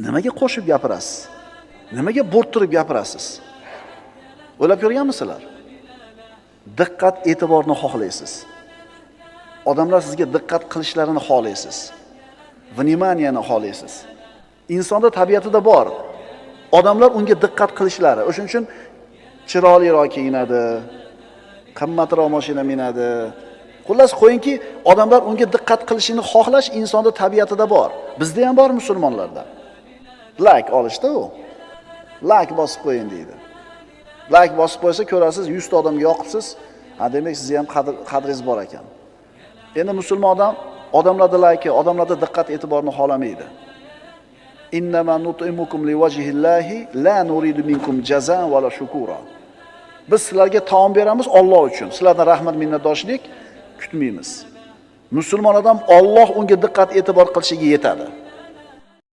Nimaga qo'shib gapirasiz? Nimaga bo'rttirib gapirasiz? O'ylab ko'rganmisizlar? Diqqat e'tiborni xohlaysiz. Odamlar sizga diqqat qilishlarini xohlaysiz. Вниманиеni xohlaysiz. Insonda tabiatida bor. Odamlar unga diqqat qilishlari. O'shuning uchun chiroyliroq kiyinadi, qimmatroq mashina minadi. Xullas qo'yingki, odamlar unga diqqat qilishini xohlash insonda tabiatida bor. Bizda ham bor, musulmonlarda. Like olishda u. Like bosib qo'ying deydi. Like bosib qo'ysa ko'rasiz, 100 ta odamga yoqibsiz. Ha, demak sizni ham qadringiz bor ekan. Endi musulmon odam odamlarda layki, odamlarda diqqat e'tiborni xohlamaydi. Innama nut'imukum liwajhillahi la nuridu minkum jazaan va la shukura. Biz sizlarga taom beramiz Alloh uchun. Sizlardan rahmat, minnatdorchilik kutmaymiz. Musulmon odam Alloh unga diqqat e'tibor qilishiga yetadi.